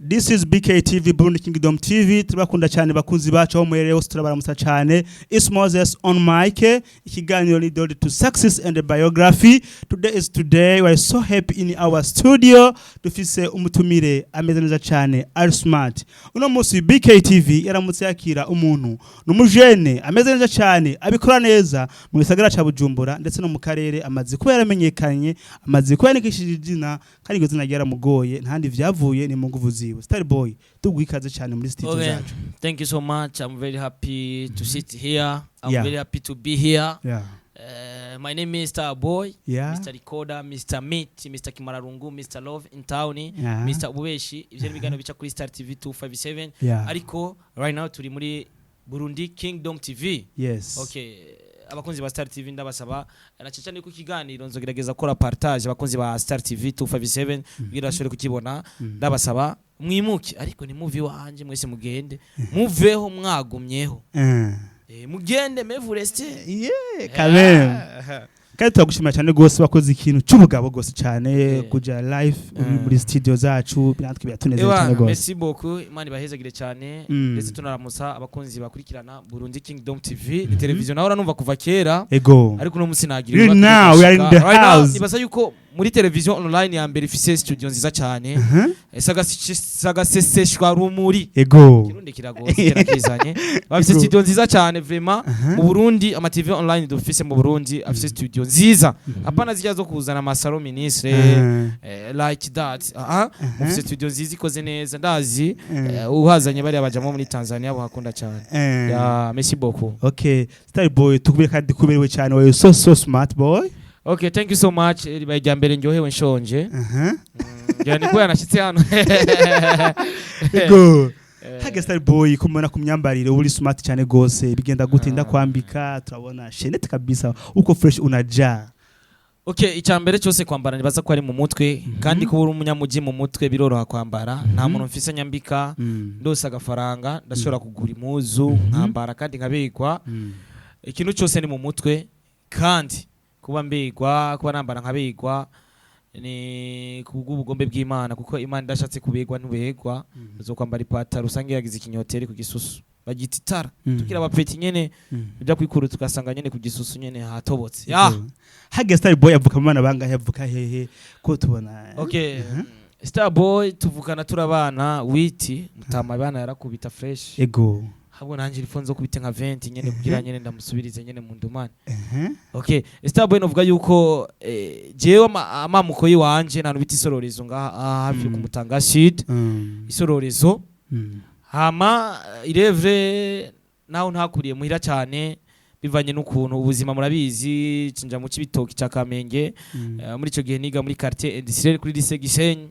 This is BKTV, Burundi Kingdom TV. Turabakunda cyane bakunzi bacu aho muherereye hose, turabaramutsa cyane. It's Moses on mic. Ikiganiro ni Road to Success and Biography. Today is today. We are so happy in our studio. Dufise umutumire ameze neza cyane, ari smart. Uno munsi BKTV yaramutse yakira umuntu, numujene ameze neza cyane, abikora neza mu gisagara ca Bujumbura ndetse no mu karere. Amaze kuba yaramenyekanye, amaze kuba yanikishije izina, kandi iryo zina ryaramugoye, ntandi vyavuye ni mu nguvu ziwe. Star Boy, tuguha ikaze cyane muri studio zacu. Thank you so much. I'm very happy to sit here. I'm very happy to be here. My name is Star Boy, Mr. Recorder, Mr. Meat, Mr. Kimararungu, Mr. Love in Town, Mr. Ububeshi. Ivyo ni ibiganiro bica kuri Star TV 257. Ariko right now turi muri Burundi Kingdom TV. Okay. Abakunzi ba Star TV ndabasaba na cyane ku kiganiro nzogerageza gukora partage, abakunzi ba Star TV 257 kugira bashobore kukibona. Ndabasaba mwimuke, ariko ni muvi wanje, mwese mugende muveho mwagumyeho. Mugende, mais vous restez. Yeah, quand même. Kandi turagushimira cyane rwose, wakoze ikintu cy'ubugabo rwose cyane kuja live uri muri studio zacu, natwe biratunezera cyane Ewana, rwose. Merci beaucoup, Imana ibahezagire cyane. Ndetse tunaramutsa abakunzi bakurikirana Burundi Kingdom TV. Ni televiziyo nawe uranumva kuva kera, ariko uno munsi nagira Right now, we are in the house. Nibaza yuko muri televiziyo online ya mbere ifise studio nziza cyane. Sagaseseshwa rumuri. Kirundi kiragoye, kirakizanye. Bafise studio nziza cyane vraiment. Mu Burundi, ama TV online dufise mu Burundi afise studio nziza, hapana zijya zo kuzana amasaro ministre like that. Aha mufise studio nziza ikoze neza, ndazi uhazanye bariya bajamo muri Tanzania buhakunda cyane. Ya, merci beaucoup. Okay, Star Boy, tukubire kandi kuberewe cyane. Wewe so so smart boy. Okay, thank you so much. Ribaye irya mbere ndyohewe nshonje. Ngira ni kubera nashyitse hano. Hage Star Boy, kumubona ku myambarire uri smart cyane gose, bigenda gute? Ndakwambika, turabona chaînette kabisa, uko fresh unaja. Okay, icya mbere cyose kwambara nibaza ko ari mu mutwe, kandi kuba uri umunyamugi mu mutwe biroroha kwambara. Nta muntu mfise nyambika. Ndose agafaranga ndashobora kugura impuzu nkambara kandi nkabigwa. Ikintu cyose ni mu mutwe, kandi kuba mbigwa, kuba nambara nkabigwa ni kubw'ubugombe bw'Imana, kuko Imana idashatse kubegwa ntubegwa. Uzokwambara ipataro usange yagize ikinyoteri ku gisusu, bagita itara. Tukiri abapeti nyene ujya kwikura tugasanga nyene ku gisusu nyene hatobotse ya. Hage Star Boy avuka mu bana bangahe? Avuka hehe ko tubona? Okay. Star Boy tuvukana turabana witi, mutama bana yarakubita fresh. Habwo nanje ilifo nzo kubita nka 20 nyene kugira nyene ndamusubirize nyene mu ndumane. Okay, Star Boy novuga yuko jewe amamuko yiwanje ntantu bita Isororezo ngaha hafi ku Mutanga Sud. Isororezo. Hama irevre naho ntakuriye muhira cyane, bivanye n'ukuntu ubuzima murabizi, cinja mu Cibitoki ca Kamenge. Muri ico gihe niga muri quartier industriel kuri lycée Gisenyi.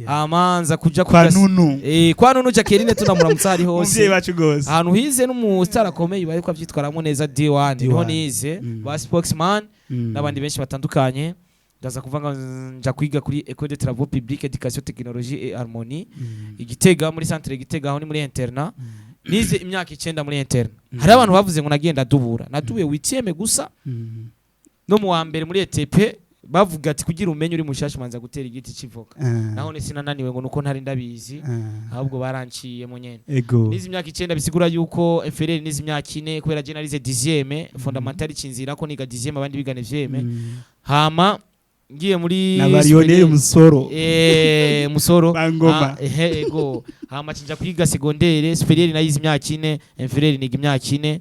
Amanza kuja kwa kwiga Nunu. Kwa Nunu Jacqueline, tunamuramutsa ari umuvyeyi hose. wacu gose. Ahantu hize n'umustar akomeye bariko avyitwaramo neza, D1, niho D1. nize, ba spokesman n'abandi benshi batandukanye. Ndaza kuva nga nja kwiga kuri École de Travaux Publics, Éducation, Technologie et Harmonie Igitega, muri centre Gitega, aho ni muri internat. Nize imyaka 9 muri internat. Hari abantu bavuze ngo nagenda dubura, naduye huitième gusa. No mu wa mbere muri ETP bavuga ati kugira umenye uri mushasha umanza gutera igiti c'ivoka. Naho sinananiwe ngo nuko ntari ndabizi, ahubwo baranciyemo nyene. Nize imyaka 9, bisigura yuko inférieur nize imyaka 4, kubera je narize dixième fondamentale cinzira ko niga dixième, abandi biga neuvième. Hama ngiye muri na bariyoneri Musoro. Musoro. Bangoma. Ah, ehe, ego. Hama cinja kwiga secondaire supérieur, nayize imyaka 4, inférieur niga imyaka 4.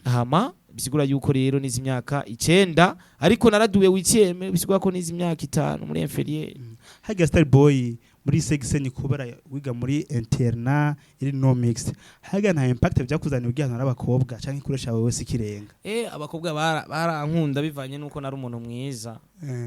Hama bisigura yuko rero nize imyaka 9, ariko naraduwe huitième, bisigura ko nize imyaka 5 muri inférieur. Harya Star Boy, muri Gisenyi, kubera wiga muri internat iri non mixte, harya nta impact byakuzaniye ugiye ahantu n'abakobwa canke ikoresha wewe si ikirenga? Abakobwa barankunda bivanye nuko nari umuntu mwiza,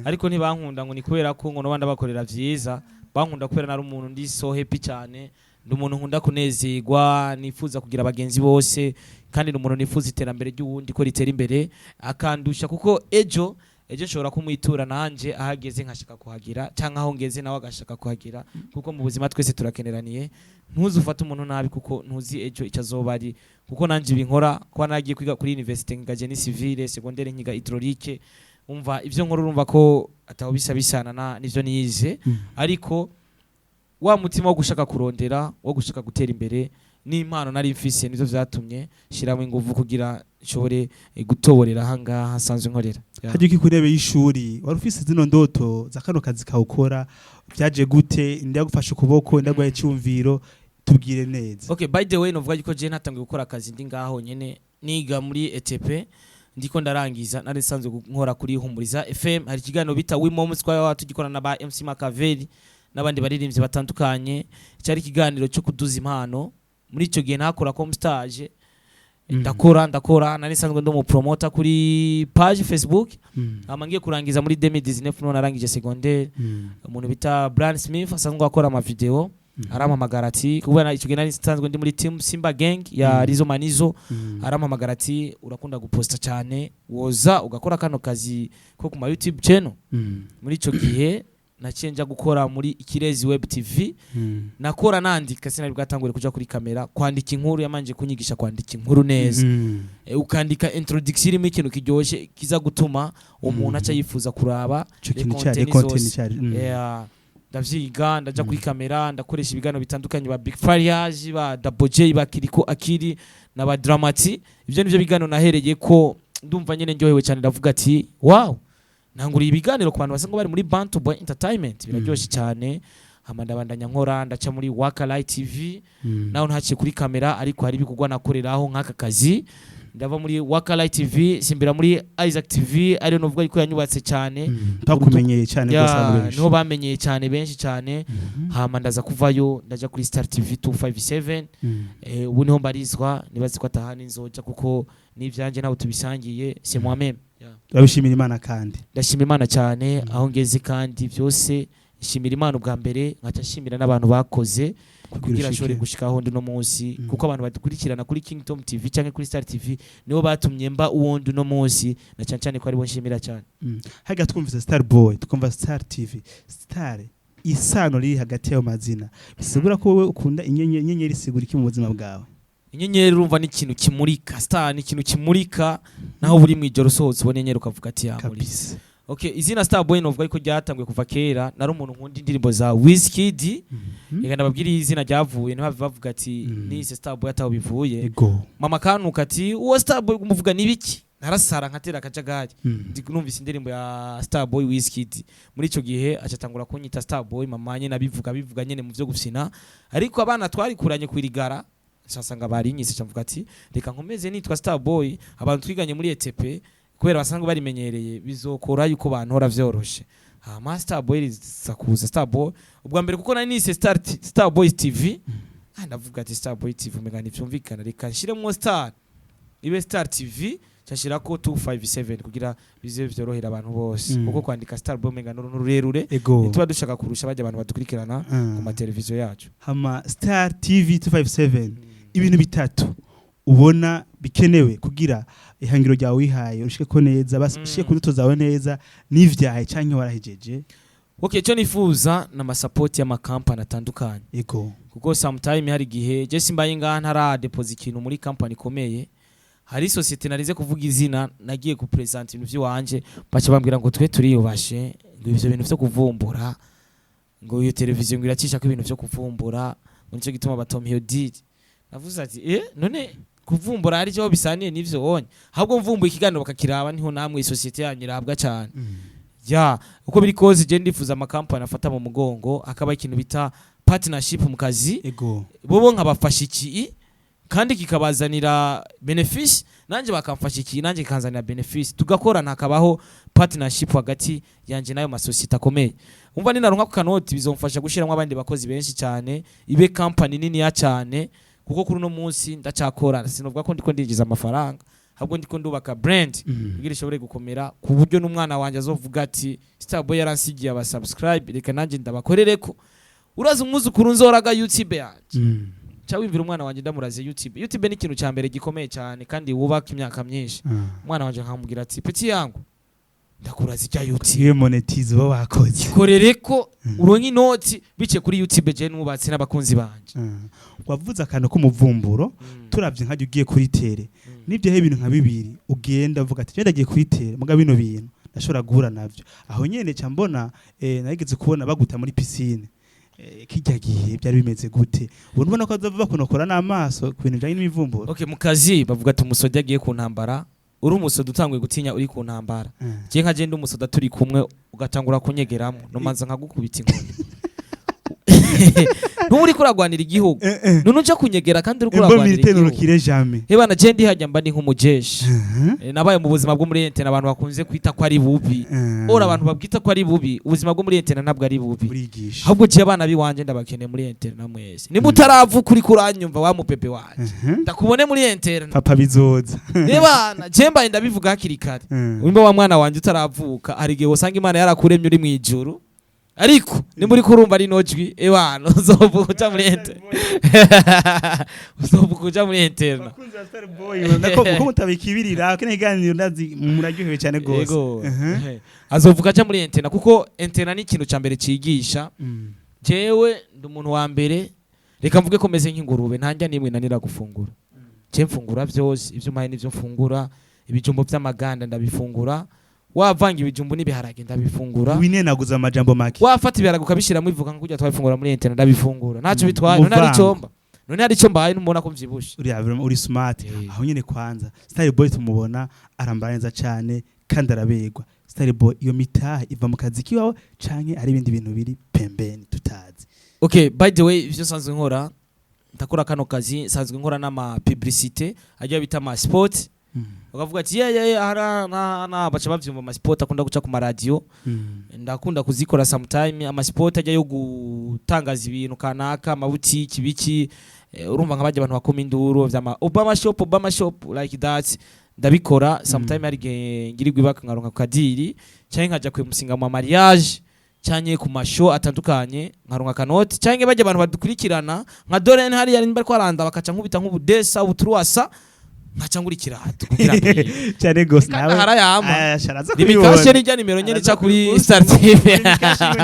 ariko ntibankunda ngo ni kubera ko ngo noba ndabakorera vyiza. Bankunda kubera nari umuntu ndi so happy cyane, ndi umuntu nkunda kunezerwa, nifuza kugira abagenzi bose, kandi ni umuntu nifuza iterambere ry'uwundi ko ritera imbere akandusha, kuko ejo ejo nshobora kumwitura nanje ahageze nkashaka kuhagira, cyangwa aho ngeze nawe agashaka kuhagira, kuko mu buzima twese turakeneraniye. Ntuzi ufate umuntu nabi kuko ntuzi ejo icyo azoba ari, kuko nanje ibi nkora kuba nagiye kwiga kuri université nkiga génie civile, secondaire nkiga hydraulique, umva ibyo nkora urumva ko ataho bisa bisana na nivyo nize. Ariko Wa mutima wo gushaka kurondera, wo gushaka gutera imbere, n'impano nari mfise, nivyo vyatumye shiramo inguvu kugira nshobore gutoborera ahangaha nsanzwe nkorera. Yeah. Hajya uki ku ntebe y'ishuri, wari ufise zino ndoto za kano kazi kawukora? Byaje gute? Ndagufashe ukuboko, ndaguhaye icyumviro, tubwire neza. Okay, by the way, novuga yuko je natangiye gukora akazi ndi ngaho nyene niga muri ETP, ndiko ndarangiza. Nari nsanzwe nkora kuri Humuriza FM, hari ikiganiro bita We Moms, twaba tugikorana na ba MC Makaveli n'abandi baririmbyi batandukanye. Cyari ikiganiro cyo kuduza impano. Muri icyo gihe ntakora comme stage. Ndakora, nari nsanzwe ndi umu promoter kuri page Facebook. Hama ngiye kurangiza muri 2019, none narangije secondaire, umuntu bita Brian Smith asanzwe akora ama video arampamagara ati, kubera icyo gihe nari nsanzwe ndi muri team Simba Gang ya Rizo Manizo, arampamagara ati: "Urakunda guposta cyane, woza ugakora kano kazi ko ku ma YouTube channel?" Muri icyo gihe naciye nja gukora muri Ikirezi Web TV. Nakora nandika, sinari bwatangure kuja kuri kamera kwandika inkuru. Yamanje kunyigisha kwandika inkuru neza. Ukandika introduction irimo ikintu kiryoshye kiza gutuma umuntu aca yifuza kuraba ico kintu les cyari contenu content zose. cyari. Yeah, ndavyiga, ndaja kuri kamera, ndakoresha ibiganiro bitandukanye, ba Big Fariage, ba Double J, ba Kiriko Akiri na ba Dramati. Ivyo nivyo biganiro nahereye ko ndumva nyene ndyohewe cyane. Ndavuga ati: "Wow, ntanguriye ibiganiro ku bantu basanzwe bari muri Bantu Boy Entertainment, biraryoshe cyane." Hama ndabandanya nkora, ndaca muri Waka Light TV. Naho ntaciye kuri kamera, ariko hari ibikorwa nakoreraho nk'aka kazi. Ndava muri Waka Light TV, simbira muri Isaac TV, ariyo novuga yuko yanyubatse cyane. Bakumenyeye cyane rwose abantu Ya, benshi. niho bamenyeye cyane, benshi cyane. Hama ndaza kuvayo, ndaja kuri Star TV 257. Ubu niho mbarizwa. Nibaze ko atahandi nzoja, kuko n'ivyanjye ntabwo tubisangiye, c'est moi-même. Yeah. Turabishimira Imana kandi. Ndashima Imana cyane aho ngeze, kandi byose nshimira Imana ubwa mbere, nkaca nshimira n'abantu bakoze kugira ashobore gushika aho ndi no munsi, kuko abantu badukurikirana kuri Kingdom TV cyangwa kuri Star TV nibo batumye mba uwo ndi no munsi, na cyane cyane ko aribo nshimira cyane. Harya twumvise Star Boy, tukumva Star TV, Star, isano riri hagati y'ayo mazina bisigura ko wowe ukunda inyenyeri. Inyenyeri isigura iki mu buzima bwawe? Inyenyeri, urumva, ni ikintu kimurika. Star ni ikintu kimurika, naho buri mu ijoro usohotse ubona inyenyeri ukavuga ati yamuritse. Kabisa. Okay, izina Star Boy novuga ko ryatanguye kuva kera. Nari umuntu nkunda indirimbo za Wizkid. Reka ndababwire izina ryavuye, ntibave bavuga ati nise Star Boy ataho bivuye. Mama kanuka ati: "Uwo Star Boy umuvuga ni biki?" Narasara nkatera akajagari. Numvise indirimbo ya Star Boy Wizkid, muri ico gihe acatangura kunyita Star Boy. Mama nyene abivuga bivuga nyene mu vyo gufyina, ariko abana twarikuranye kwirigara nsanga barinyise. Cavuga ati: "Reka nkomeze nitwa Star Boy." Abantu twiganye muri ETP, kubera basanzwe barimenyereye, bizokora yuko bantora vyoroshe. Hama Star Boy riza kuza. Star Boy ubwa mbere, kuko nari nise Star Boy TV. Ndavuga ati: "Star Boy TV umenga ntivyumvikana, reka nshiremwo Star, ibe Star TV." Nshashirako 257 kugira bize vyorohera abantu bose, kuko kwandika Star Boy umenga n'uruntu rurerure. Tuba dushaka kurusha bajya abantu badukurikirana ku mateleviziyo yacu. Hama Star TV 257, ibintu bitatu ubona bikenewe kugira ihangiro ryawe wihaye ushike ko neza, basi ushike ku ndoto zawe neza, n'ivyahe, canke warahejeje? Okay, icyo nifuza ni amasapoti y'amakampani atandukanye, kuko sometime hari igihe je simbaye ngaha ntaradepoza ikintu muri kampani ikomeye. Hari sosiyete narize kuvuga izina, nagiye kupresenta ibintu vy'iwanje, baca bambwira ngo twe turiyubashe, ngo ivyo bintu vyo kuvumbura, ngo iyo televiziyo ngo iracisha ko ibintu vyo kuvumbura, ngo nico gituma batompa iyo deal. Navuze ati: "Eh, none kuvumbura hari icyo bisaniye n'ivyo wonye? Ahubwo mvumbuye ikiganiro bakakiraba, niho namwe isosiyete yanyu irabwa cyane." Ya, uko biri kose je ndifuza amakampani afata mu mugongo, akaba ikintu bita partnership mu kazi. Bobo nkabafasha iki kandi kikabazanira bénéfice, nanjye bakamfasha iki nanjye kikanzanira bénéfice, tugakorana, hakabaho partnership hagati yanje n'ayo masosiyete akomeye. Umva, ninaronka ku kanoti bizomfasha gushiramo abandi bakozi benshi cyane, ibe company niniya cyane, kuko kuri uno munsi ndacyakora, sinovuga ko ndiko ndinjiza amafaranga, ahubwo ndiko ndubaka brand kugira ishobore gukomera, ku buryo n'umwana wanjye azovuga ati: "Starboy yaransigiye aba subscribe, reka nanjye ndabakorereko." Urazi umwuzukuru nzoraga YouTube yanjye? Ca wimvira umwana wanjye ndamuraze YouTube. YouTube ni ikintu cya mbere gikomeye cyane kandi wubaka imyaka myinshi. Umwana wanjye nkamubwira ati: "Petit yangu, ndakuraza ijya YouTube." Iyo monetize uba wakoze. Ikorere ko uronke inoti biciye kuri YouTube, je nubatse n'abakunzi banje. Wavuze akantu k'umuvumburo. Turavye nkajya ugiye kuri terrain, nibyo ibintu nka bibiri ugenda uvuga ati: "Genda, agiye kuri terrain, muga bino bintu ndashobora guhura navyo aho nyene." Ca mbona narigeze kubona baguta muri piscine. Kijya gihe byari bimeze gute? Ubu ubona ko bazova bakunokora n'amaso ku bintu bijanye n'imivumburo. Okay, mu kazi bavuga ati umusoda agiye ku ntambara, uri umusoda utanguye gutinya uri ku ntambara. Je nka je ndi umusoda, turi kumwe ugatangura kunyegeramo, nomanza nkagukubita inkoni. Ntuba uriko uragwanira igihugu, none uja kunyegera kandi uriko Embo uragwanira militaire igihugu. Nurukire jamais. Hebana, je ndi hajya mba ndi nk'umujeshi. Nabaye mu buzima bwo muri internat, abantu bakunze kwita ko ari bubi. Ora abantu babwita ko ari bubi, ubuzima bwo muri internat ntabwo ari bubi. Burigisha. Ahubwo je abana biwanje ndabakeneye muri internat mwese. Nimba utaravuka uriko uranyumva, wa mubebe wanje, ndakubone muri internat. Papa bizoza. Ebana, je mbaye ndabivuga hakiri kare. Wimba wa mwana wanje utaravuka, hari igihe usanga Imana yarakuremye uri mw'ijuru, ariko nimba uriko urumva rino jwi, ebana, uzovuka uja muri internat, uzovuka uja muri internat. Bakunzi ba Star Boy, nako uko mutabikibirira kino kiganiro, ndazi muraryohewe cyane gose. Yego. Azovuka aja muri internat, kuko internat ni ikintu ca mbere cigisha. Jewe ndi umuntu wa mbere, reka mvuge ko meze nk'ingurube, ntanjya nimwe nanira gufungura. Je mfungura vyose, ivyo mpaye nivyo mfungura. Ibijumbo vy'amaganda ndabifungura, wavanga ibijumbo n'ibiharage ndabifungura. Winenaguza amajambo make. Wafata ibiharage ukabishiramo ivuga nka kurya twabifungura muri internat, ndabifungura, ntaco bitwaye. None hari Muvanga. ico mba, none hari ico mbaye? Ntumubona ko mvyibushe? Uri uri smart. Aho nyene kwanza Star Boy tumubona arambara neza cyane kandi araberwa. Star Boy, iyo mitahe iva mu kazi kiwawe canke ari ibindi bintu biri pembeni tutazi? Okay, by the way, ivyo nsanzwe nkora, ndakora kano kazi, nsanzwe nkora n'ama publicité ajya bita ama spot. Bakavuga ati ye hara na na, baca bavyumva, ama spot akunda guca ku maradiyo. Ndakunda kuzikora sometime, ama spot ajya yo gutangaza ibintu kanaka, amabutiki biki, urumva nka bajya abantu bakoma induru vyama Obama shop, Obama shop, like that. Ndabikora sometime. Hari igihe ngirirwa ibaka nkaronka ku kadiri, canke nkaja kwemusinga mu mariage, canke ku mashow atandukanye nkaronka kanoti, canke bajya abantu badukurikirana nka Doren hariya nimba ariko aranda, bakaca nkubita nk'ubudesa ubuturuwasa, nkaca ngura ikirato kugira mbere. Cyane gose. Kandi harayampa. Ah, sharaza. Rimikashe nijya nimero nyene ica kuri Star TV.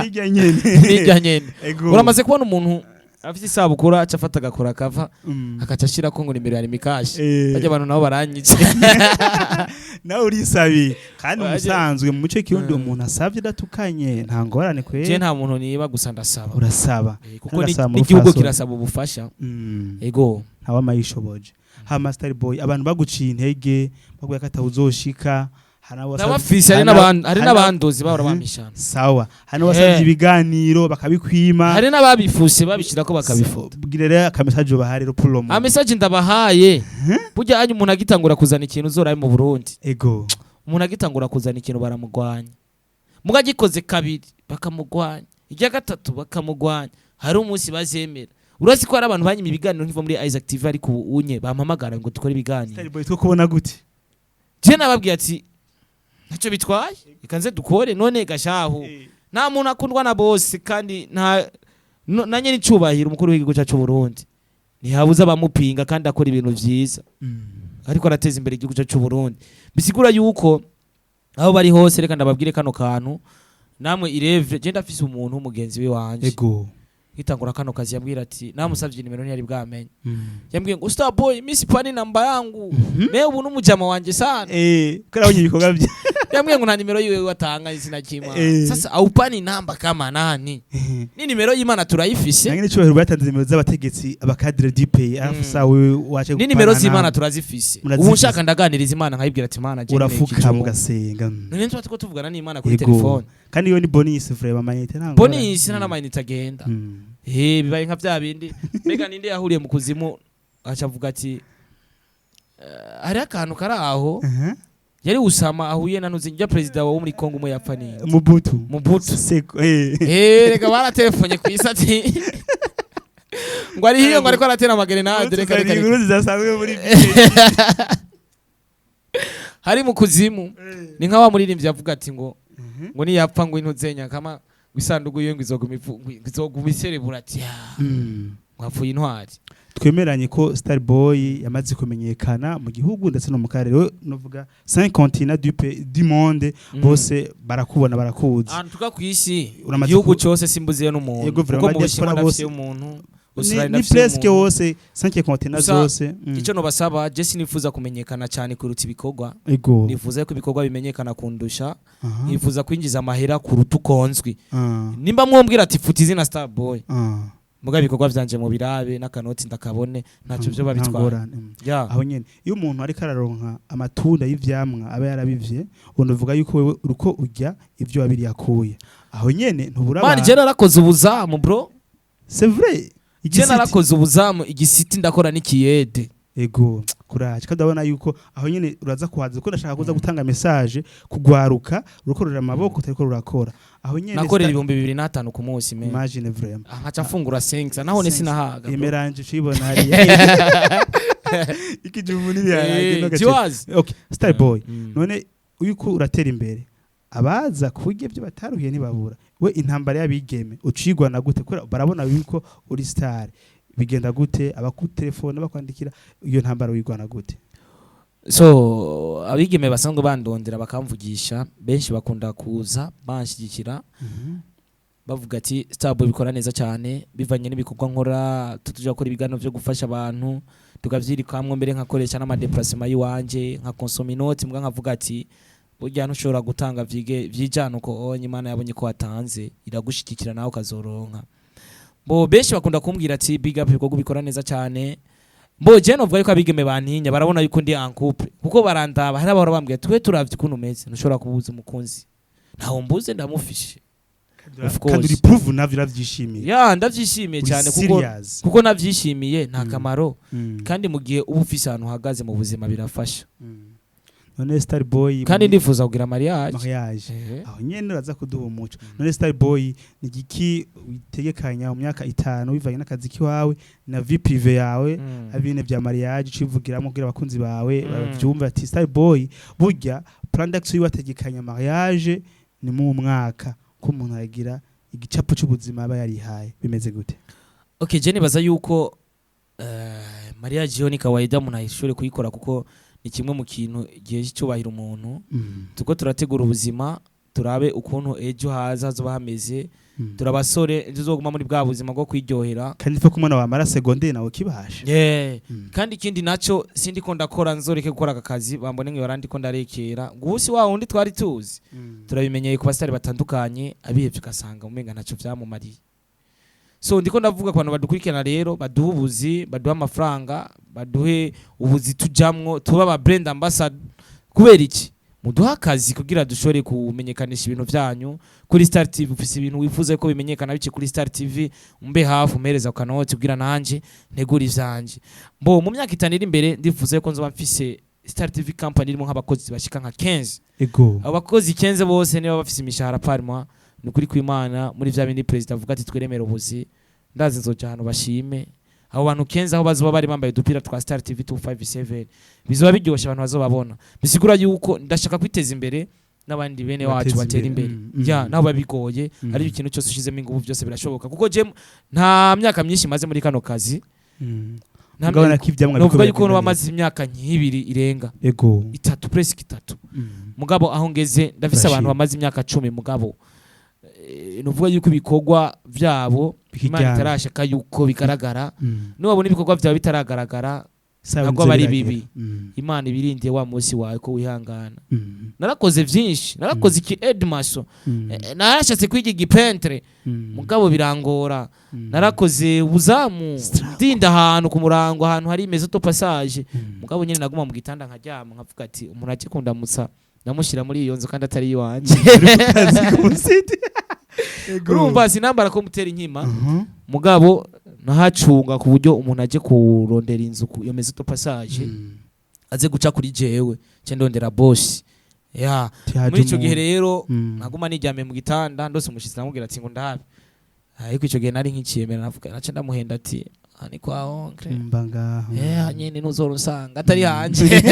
Nijya nyene. Nijya nyene. Ego. Uramaze kubona umuntu afite isabukuru aca afata agakora kava, akaca ashirako ngo nimero ya Rimikashe? Bajya abantu nabo baranyica. Nawe urisabiye kandi umusanzwe mu muco kirundi, umuntu asabye udatukanye nta ngorane Je kweri. nta muntu niba, gusa ndasaba. Urasaba. Kuko Urasaba mu n'igihugu rupfasoni. kirasaba ubufasha. Ego. Ntawe amayishoboje. Hama Star Boy, abantu baguciye intege baguye ko atawuzoshika, hari n'abo Ndabafise, hari hari n'abandozi bahora bampishana. Sawa, hari n'abasabye ibiganiro bakabikwima. Hari n'ababifuse babishirako bakabifuta. Bwira rero akamesaje ubaha rero pour le moment. Amesaje ndabahaye, burya anyu umuntu agitangura kuzana ikintu, uzorabe mu Burundi, umuntu agitangura kuzana ikintu baramugwanya, muga agikoze kabiri bakamugwanya, irya gatatu bakamugwanya, hari umunsi bazemera. Urazi ko hari abantu banyima ibiganiro nkiva muri Isaac TV, ariko ubu unye bampamagara ngo dukore ibiganiro. Star Boy, two kubona gute? Je nababwiye ati ntacyo bitwaye, reka nze dukore. None gashahu, nta muntu akundwa na bose, kandi nta na nyene icubahiro umukuru w'igihugu cyacu Burundi ntihabuze abamupinga, kandi akora ibintu vyiza, ariko arateza imbere igihugu cyacu Burundi. Bisigura yuko aho bari hose, reka ndababwire kano kantu namwe ireve. Je ndafise umuntu w'umugenzi wiwanje, nkitangura kano kazi yambwira ati, namusavye nimero ntiyari bwamenye, yambwiye ngo "Star Boy, mimi sipani namba yangu." Mewe ubu n'umujama wanje sana. Kubera abonye ibikorwa bye. Yambwiye ngo nta nimero yiwe watanga izina ry'Imana. Sasa aupani namba kama nani? Ni nimero y'Imana turayifise. Nange n'icubahiro batanze nimero z'abategetsi, abacadre du pays, arafusa wewe waje. Ni nimero z'Imana turazifise. Murazifise. Ubu nshaka ndaganiriza Imana nkayibwira ati "Imana, je Urafuka mugasenga. None tuba tuko tuvugana n'Imana kuri telefone. Kandi iyo ni bonus vraiment, amayinite nta ngorane. Bonus nta n'amayinite agenda. Bibaye nka bya bindi, mbega ninde yahuriye mu kuzimu aca avuga ati hariho akantu kari aho. Yari Usama ahuye na Ntuzinjya, perezida wo muri Kongo umwe yapfa ninde? Mubutu. Mubutu. Seko. Reka baratelefone ku isi ati ngo ari hiyo, ngo ariko aratera amagerenade. Reka reka reka. Inkuru zidasanzwe muri Hari mu kuzimu, ni nka wa muririmbyi yavuga ati ngo niyapfa ngo intuzenya kama ngo isanduku yiwe ngo izoguma ngo izoguma iserebura, ati "Ya, ngo hapfuye intwari." Twemeranye ko Star Boy yamaze kumenyekana mu gihugu ndetse no mu karere, novuga cinq continents du pays, du monde, bose barakubona, barakuzi. Ahantu tuka ku isi, Uramaze igihugu cyose simbuziye n'umuntu, Yego, kuko vraiment, mu Bushinwa diaspora ndafise umuntu. Australia Ni ndafise presque umuntu. hose, cinq continents Gusa, zose. Icyo nobasaba, je sinifuza kumenyekana cyane kuruta ibikorwa. Nifuza ko ibikorwa bimenyekana kundusha. Nifuza kwinjiza amahera kuruta ukonzwi. Nimba mwombwira ati futa izina Starboy, muga ibikorwa vyanje mu birabe n'akanoti ndakabone, ntacyo vyo Nta babitwara. ngorane. Ya. Aho nyene iyo umuntu ariko araronka amatunda y'ivyamwa aba yarabivye, unavuga yuko wewe uruko urya ivyo wabiri yakuye, aho nyene ntubura Man, abantu. je narakoze ubuzamu, bro. C'est vrai. Je Igisiti. narakoze ubuzamu, igisiti, ndakora n'ikiyede. Ego, courage. Kandi urabona yuko aho nyene uraza kuhaza, kuko ndashaka kuza gutanga message kugwaruka rukorera amaboko utariko rurakora aho nyene. Nakorera 2005 ku munsi, man. Imagine, vraiment. Ah, nkaca mfungura 5 naho ne sinahaga, bro. Emeranje ucibona hariya ikijumbu n'ibiharage no gace. Jiwazi. Okay, Star Boy, none yuko uratera imbere, abaza kurya ibyo bataruhiye ntibabura. We intambara y'abigeme ucigwana gute? Kubera barabona yuko uri star, bigenda gute? Abakutelefone, bakwandikira, iyo ntambara wigwana gute? So abigeme basanzwe bandondera bakamvugisha, benshi bakunda kuza banshyigikira, bavuga ati Starboy bikora neza cyane, bivanye n'ibikorwa nkora. Tutuja gukora ibiganiro byo gufasha abantu, tukavyirikamwo, mbere nkakoresha n'ama déplacement yiwanje, nka consomma inoti, mbwa nkavuga ati burya ntushobora gutanga vyige vyijana uko onye. Imana yabonye ko watanze, iragushigikira nawe ukazoronka. Bo benshi bakunda kumbwira ati big up, ibikorwa ubikora neza cyane. Mbo je novuga yuko abigeme bantinya, barabona yuko ndi en couple, kuko barandaba. Hari abahora bambwira, twe turavye ukuntu umeze, ntushobora kubuza umukunzi. Ntawo mbuze, ndamufishe. Of course. Kandi uri proof, navyo uravyishimiye. Ya, ndavyishimiye Uri cyane, kuko serious. kuko navyishimiye nta kamaro. Kandi mu gihe uba ufise ahantu uhagaze mu buzima, birafasha. None Star Boy, Kandi ndifuza kugira mariage. Mariage, aho nyene uraza kuduha umuco. None Star Boy, ni igiki witegekanya mu myaka 5, bivanye n'akazi kiwawe na vie privée yawe, abine vya mariage ucivugiramo kugira abakunzi bawe bavyumve ati Star Boy burya plan d'action yiwe ategekanya mariage ni mu mwaka, ko umuntu aragira igicapo c'ubuzima aba yarihaye, bimeze gute? Okay, je nibaza yuko mariage yo ni kawaida, umuntu ayishobore kuyikora, kuko ni kimwe mu kintu gihe cyubahira umuntu. Tuko turategura ubuzima, turabe ukuntu ejo haza hazoba hameze. Turabasore, ejo uzoguma muri bwa buzima bwo kwiryohera. Kandi ko umwana wamara secondaire nawe kibasha. Yeah. Kandi ikindi naco, sindi ko ndakora nzoreke gukora aka kazi, bambone nk'ibara ndiko ndarekera ngusi wa wundi twari tuzi. Turabimenyeye ku basitari batandukanye, abihevye ugasanga umenga ntaco vyamumariye. So ndiko ndavuga ku bantu badukurikirana rero, baduhe ubuzi, baduhe amafaranga, baduhe ubuzi tujamwo, tuba aba brand ambassador. Kubera iki? Muduhe akazi kugira dushobore kumenyekanisha ibintu vyanyu kuri Star TV. Ufise ibintu wifuza ko bimenyekana bice kuri Star TV, umbe hafi, umpereza akanoti kugira nanje ntegure ivyanje. Mbo mu myaka 5 iri imbere, ndifuza ko nzoba mfise Star TV company irimo nk'abakozi bashika nka 15. Abo bakozi 15 bose niba bafise imishahara par mois, ni ukuri kw'Imana, muri vya bindi perezida avuga ati tweremere ubuzi, ndazi nzoja ahantu bashime abo bantu 15, aho bazoba bari bambaye udupira twa Star TV 257, bizoba biryoshe, abantu bazobabona. Bisigura yuko ndashaka kwiteza imbere n'abandi bene wacu Bateze batera imbere. imbere. Ya, naho babigoye, ariko ikintu cyose ushizemo ingufu, byose birashoboka, kuko je nta myaka myinshi maze muri kano kazi. Nta Mugabana ko ivyamwa biriko novuga yuko biragenda neza. bamaze imyaka nk'ibiri irenga, 3, presque 3. Mugabo aho ngeze, ndafise abantu Urashima. bamaze imyaka 10, mugabo nuvuga yuko ibikorwa vyabo Imana Bikijyana. itarashaka yuko bigaragara. Niwabona ibikorwa vyawe bitaragaragara, Sawa, ntabwo aba ari nze biragera. bibi. Imana ibirindiye wa munsi wawe ko wihangana. Narakoze vyinshi, narakoze iki edmaso, narashatse kwiga igipeintre, mugabo birangora. Narakoze ubuzamu, ndinda ahantu ku murango, ahantu hari maison de passage, mugabo nyine naguma mu gitanda nkaryama, nkavuga ati umuntu aje kundamutsa ndamushyira muri iyo nzu kandi atari iwanjye. Uri ku kazi ku musiti. Ego. Urumva, sinambara ko mutera inkima, mugabo nahacunga ku buryo umuntu aje kurondera inzu ku iyo maison de passage, aze guca kuri jewe nce ndondera boss ya. Tihaje Muri ico gihe umuntu. rero, naguma niryamiye mu gitanda, ndose umushitsi namubwira ati ngo ndabe, ariko ico gihe nari nkiciyemera, navuga nace ndamuhenda ati aha ni kwa oncle. Mba ngaho. Nyene ntuzora usanga atari hanje.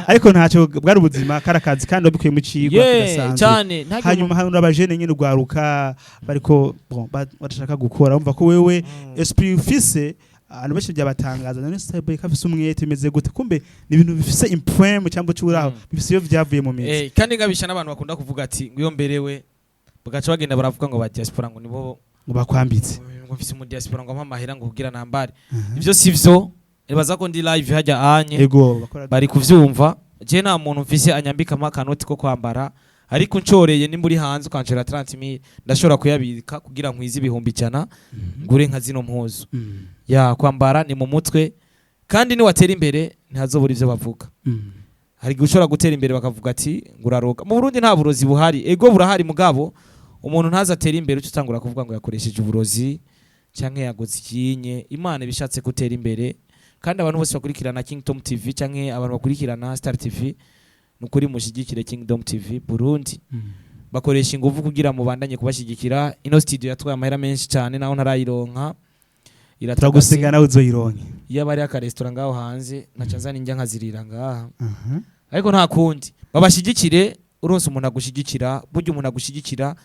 Ariko ntacyo, bwari ubuzima, kari akazi, kandi wabikuye mu cigwa kidasanzwe. Cyane. Ntagire Hanyuma hano abajene nyine ugwaruka bariko bon badashaka gukora, umva ko wewe esprit ufise, abantu benshi byabatangaza. None Starboy ko afise umwete, bimeze gute? Kumbe ni ibintu bifise impwemu cyangwa cyuraho, bifise iyo vyavuye mu mizi. Kandi ngabisha n'abantu bakunda kuvuga ati ngo iyo mberewe, bagaca bagenda baravuga ngo ba diaspora ngo nibo Ngo bakwambitse. Ngo mfise mu diaspora ngo ampa amahera ngo kugira nambare. Ivyo sivyo. Nibaza ko ndi live hajya anye Ego, bakora. bari kuvyumva. Je nta muntu mfise anyambikamo akanoti ko kwambara, ariko ncoreye, nimba uri hanze ukanshora 30,000, ndashobora kuyabika kugira nkwize 100,000, ngure nka zino mpuzu. Ya, kwambara ni mu mutwe, kandi niwatera imbere ntihazobura ivyo bavuga. Hari igihe ushobora gutera imbere bakavuga ati ngo uraroga. Mu Burundi nta burozi buhari. Ego, burahari, mugabo umuntu ntaze atera imbere uca utangura kuvuga ngo yakoresheje uburozi canke yagoze ikinye. Imana ibishatse gutera imbere, kandi abantu bose bakurikirana Kingdom TV canke abantu bakurikirana Star TV, nukuri mushigikire Kingdom TV Burundi. Bakoresha ingufu kugira mubandanye kubashyigikira. Ino studio yatwaye amahera menshi cyane, naho ntarayironka, iratagase. Turagusenga nawe uzoyironke. Iyo aba ari akaresitora ngaho hanze, nkaca nzana indya nkazirira ngaha, ariko nta kundi, babashyigikire. Uronse umuntu agushyigikira, burya umuntu agushyigikira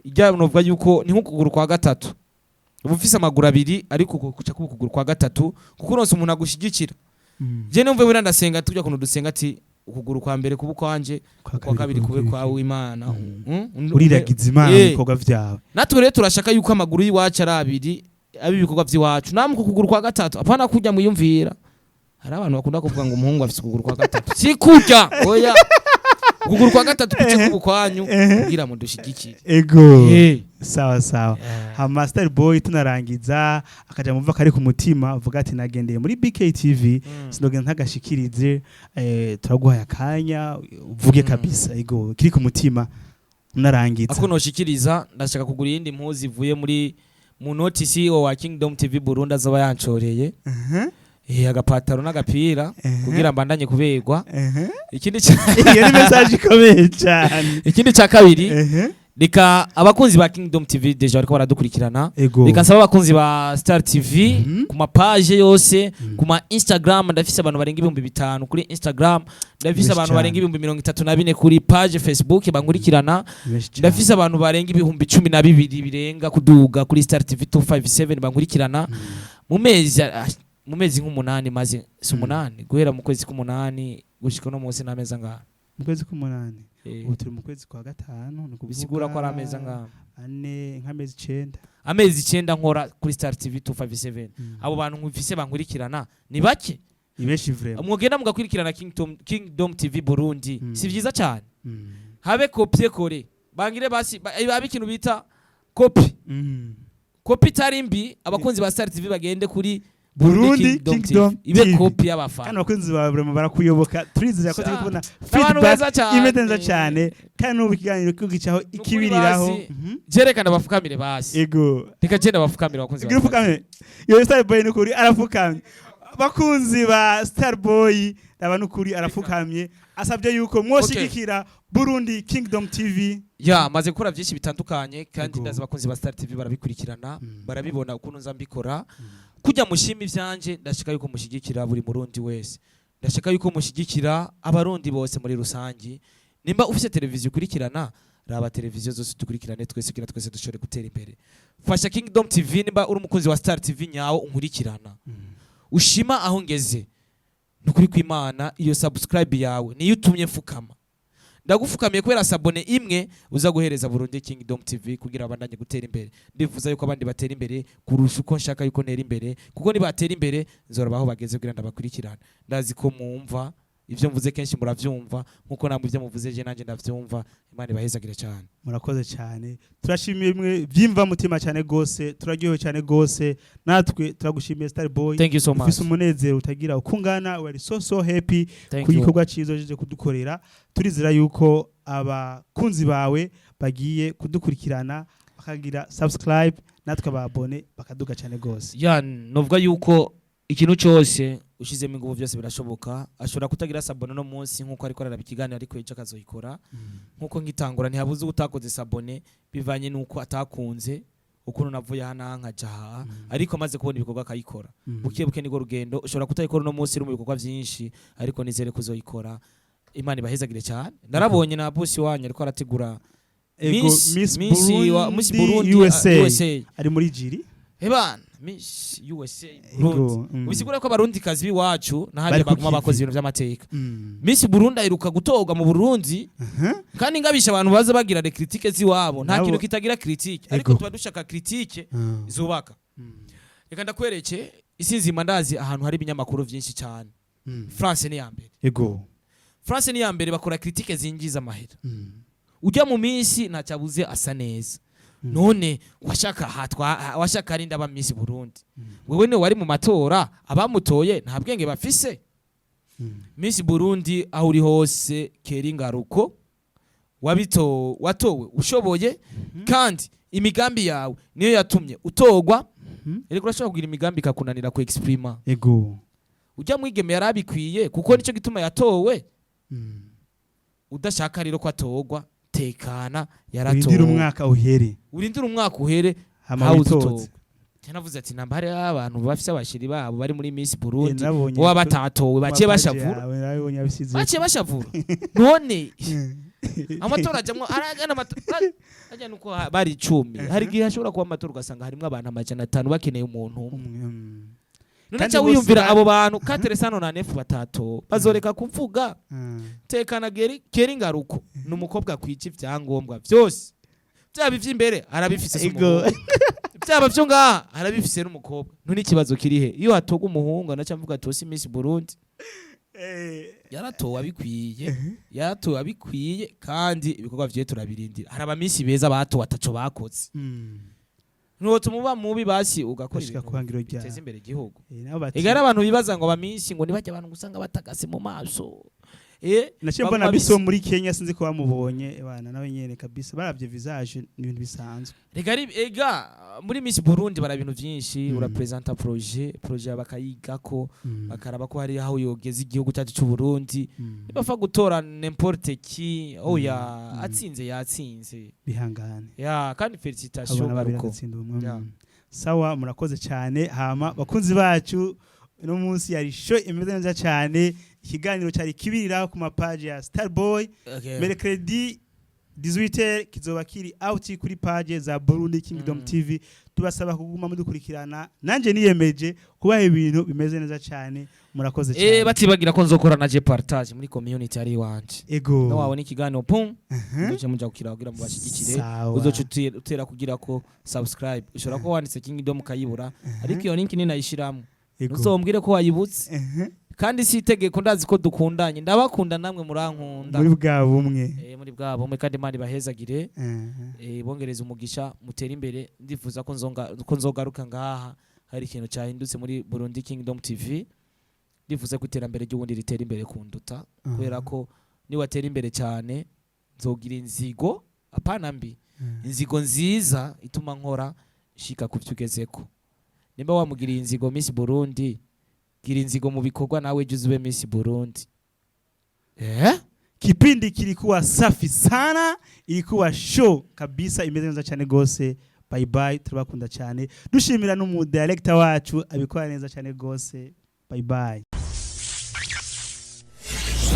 ijya novuga yuko ni nk'ukuguru kwa gatatu. Uba ufise amaguru abiri, ariko uku kuca kuba ukuguru kwa gatatu, kuko uronse umuntu agushyigikira. Je numve wenda ndasenga, tujya kuntu dusenga ati ukuguru kwa mbere kuba ukwanje, kwa kabiri kube kwawe Imana. Uriragiza Imana mu bikorwa vyawe. Natwe rero turashaka yuko amaguru y'iwacu ari abiri, abe ibikorwa by'iwacu, namwe ku kuguru kwa gatatu, apana kujya mwiyumvira. Hari abantu bakunda kuvuga ngo umuhungu afise ukuguru kwa gatatu. Si kurya, oya, ukuguru kwa gatatu kuce kuba ukwanyu kugira mudushigikire. Ego, sawa sawa. Hama Star Boy, tunarangiza, akaja muva kari ku mutima, uvuga ati nagendeye muri BKTV, sinogenda ntagashikirize. Turaguhaye akanya uvuge kabisa, ego, kiri ku mutima unarangiza. Ako noshikiriza, ndashaka kugura iyindi mpuzu ivuye muri mu noti CEO wa Kingdom TV Burundi azoba yancoreye, agapataro n'agapira kugira mbandanye kuberwa. Ikindi Iyo ni message ikomeye cyane. Ikindi ca kabiri, reka abakunzi ba Kingdom TV déjà bariko baradukurikirana, reka nsaba abakunzi ba Star TV ku ma page yose, ku ma Instagram. Ndafise abantu barenga 5000 kuri Instagram, ndafise Benshi abantu cyane. barenga 34,000 kuri page Facebook bankurikirana, Benshi cyane. ndafise abantu barenga 12,000 birenga kuduga kuri Star TV 257 bankurikirana. Mu mezi nk'umunani maze, si umunani, guhera mu kwezi k'umunani gushika no munsi n'amezi angahe? Mu kwezi k'umunani, ubu turi mu kwezi kwa gatanu, ni ukuvuga Bisigura ko ari amezi angahe? ane, nk'amezi 9. Amezi 9 nkora kuri Star TV 257. Abo bantu nkufise bankurikirana ni bake? Ni benshi vraiment. Mwogenda mugakurikirana Kingdom TV Burundi. Si vyiza cyane? Habe copier-coller, bangire basi habe ikintu bita copie. Copie itari mbi. Abakunzi ba Star TV bagende kuri Burundi Kingdom Kingdom TV ibe TV. copie y'abafana. Kandi abakunzi bawe vraiment barakuyoboka. Turizera ko turi kubona Abantu feedback beza cyane. imeze neza cyane, kandi n'ubu ikiganiro kugicaho ikibiriraho. Basi. Jerekana bafukamire basi. Ego. Reka genda bafukamire abakunzi Gira ba Star TV. upfukamye. Iyo Star Boy nukuri arapfukamye. Bakunzi ba Star Boy, aba nukuri arapfukamye, asabye yuko mwoshigikira Burundi Kingdom TV. Ya, maze gukora byinshi bitandukanye, kandi Ego. ndazi abakunzi ba Star TV barabikurikirana, barabibona ukuntu nza mbikora. Kujya mushima ivyanje, ndashaka yuko mushigikira buri murundi wese, ndashaka yuko mushigikira abarundi bose muri rusangi. Nimba ufise televiziyo ukurikirana, raba televiziyo zose, dukurikirane twese kugira twese dushobore gutera imbere. Fasha Kingdom TV. Nimba uri umukunzi wa Star TV nyawo unkurikirana, ushima aho ngeze, nukuri kw'Imana, iyo subscribe yawe niyo utumye mfukama. Ndagufukamiye kubera s'abonner imwe uza guhereza Burundi Kingdom TV kugira abandanye gutera imbere. Ndifuza yuko abandi batera imbere kurusha uko nshaka yuko ntera imbere, kuko nibatera imbere nzoraba aho bageze kugira ndabakurikirana. Ndazi ko mwumva ivyo mvuze, kenshi muravyumva, nkuko namwe ivyo muvuze je nanje ndavyumva. Imana ibahezagire cyane. Murakoze cyane, turashimiye mwe byimva mutima cyane gose, turaryohewe cyane gose. Natwe turagushimiye, Star Boy. Thank you so much. Ufise umunezero utagira uko ungana. We are so so happy Thank ku you. gikorwa cyiza uje kudukorera. Turizera yuko abakunzi bawe bagiye kudukurikirana, bakagira subscribe, natwe ababone bakaduga cyane gose. Ya, novuga yuko ikintu cyose ushizemo ingufu byose birashoboka. Ashobora kutagira s'abonner no munsi nkuko ariko araraba ikiganiro, ariko ejo akazoyikora. Nkuko ngitangura ntihabuze utakoze s'abonner bivanye nuko atakunze ukuntu navuye hano nkaja aha, ariko amaze kubona ibikorwa akayikora. Buke buke niko rugendo. Ushobora kutayikora uno munsi uri mu bikorwa byinshi, ariko nizere kuzoyikora. Imana ibahezagire cyane. Narabonye na bosi wanyu ariko arategura Ego, Miss Miss Miss wa Miss Burundi Burundi USA. USA. Ari muri jury. Ebana, Miss USA Burundi. Ego. Bisigura ko abarundi kazi b'iwacu Bari n'ahariya ku baguma kivi. bakoze ibintu vy'amateka. Miss Burundi aheruka gutorwa mu Burundi, kandi ngabisha abantu baza bagira les critiques z'iwabo, nta kintu kitagira critique, ariko tuba dushaka critique zubaka. Reka ndakwereke, isi nzima ndazi ahantu hari ibinyamakuru vyinshi cyane, France ni ya mbere. France ni ya mbere, bakora critique zinjiza amahera. Ujya mu minsi ntacyabuze, asa neza. None washaka hatwa washaka ari ndaba Miss Burundi, wewe ni wari mu matora, abamutoye nta bwenge bafise. Miss Burundi, aho uri hose, kera ingaruko wabito watowe ushoboye, kandi imigambi yawe niyo yatumye utorwa. Erega urashobora kugira imigambi ikakunanira ku exprima. Ujya mwigeme yarabikwiye, kuko nicyo gituma yatowe. Udashaka rero ko atorwa, tekana, Urindire yaratowe. umwaka uhere. Urindire umwaka uhere, hama hawe witoze. uzotorwa. Cyanavuze ati namba hari abantu bafise abashiri babo bari muri Miss Burundi, Nabonye boba batatowe, baciye ku ma page bashavura. yawe, nabonye abisize. Baciye bashavura. None amatora ajamwo aragana amatora ajya nuko bari 10. Hari igihe hashobora kuba amatora ugasanga harimwo abantu 500 bakeneye umuntu umwe. Umwe. None Kandi ca bose wiyumvira abo bantu kateresano na nefu batatowe bazoreka kuvuga? Tekana, geri kera ingaruko ni umukobwa akwica ivyangombwa vyose, byaba ivy'imbere arabifise, si umuhungu. Byaba vyo ngaha arabifise n'umukobwa. None ikibazo kirihe? Iyo hatoga umuhungu anaca mvuga ati osi Miss Burundi. Yaratowe abikwiye, yaratowe abikwiye, kandi ibikorwa vyiwe turabirindira. Hari abamisi beza batowe ataco bakoze. Ntotuma uba mubi, basi ugakora Gushika ibintu ku hangiro ryawe. biteza imbere igihugu. Nabo bati Ega hari abantu bibaza ngo abamisi ngo nibajya abantu usanga batagase mu maso. Naciye baguma mbona Miss wo muri Kenya, sinzi ko bamubonye bana nawe nyene kabisa, baravye visage ni ibintu bisanzwe. Rega ega muri Miss Burundi bara ibintu vyinshi. Urapresenta projet bakayigako, bakaraba ko hari aho yogeza igihugu cyacu cy'u Burundi. Bapfa gutora n'importe qui, oya. Atsinze yatsinze. Bihangane. Ya, kandi félicitations Abana babiri Garuko. agatsinda umwe. Ya. Sawa, murakoze cyane. Hama bakunzi bacu, uno munsi yari show imeze neza cyane, ikiganiro cyari kibirira ku mapaji ya Starboy. Mercredi 18h kizoba kiri out kuri page za Burundi Kingdom TV. Tubasaba kuguma mudukurikirana, nanje niyemeje kubaha ibintu bimeze neza cyane. Murakoze cyane. Batibagira ko nzokora na je partage muri community ari iwanje. Ego. No wabona ikiganiro pum, uzoce muja kukira kugira mubashigikire. Sawa. Uzoca utera kugira ko subscribe. Ushobora kuba wanditse Kingdom ukayibura, ariko iyo link ninayishiramo, uzombwire ko wayibutse. Kandi si itegeko, ndazi ko dukundanye, ndabakunda namwe murankunda. Muri bwa bumwe. Muri bwa bumwe, kandi Imana ibahezagire, bongereza umugisha, mutere imbere. Ndifuza ko nzonga ko nzogaruka ngaha hari ikintu cyahindutse muri Burundi Kingdom TV. Ndifuza ko iterambere ry'ubundi ritera imbere kunduta, kubera ko niwatera imbere cyane nzogira inzigo, apana mbi, inzigo nziza ituma nkora shika ku byo ugezeko. Nimba wamugiriye inzigo Miss Burundi, gira inzigo mu bikorwa, nawe jya ube Miss Burundi. Kipindi kilikuwa safi sana, ilikuwa show kabisa imeze neza cyane gose. Bye bye, turabakunda cyane, dushimira n'umu director wacu abikora neza cyane gose. Bye bye.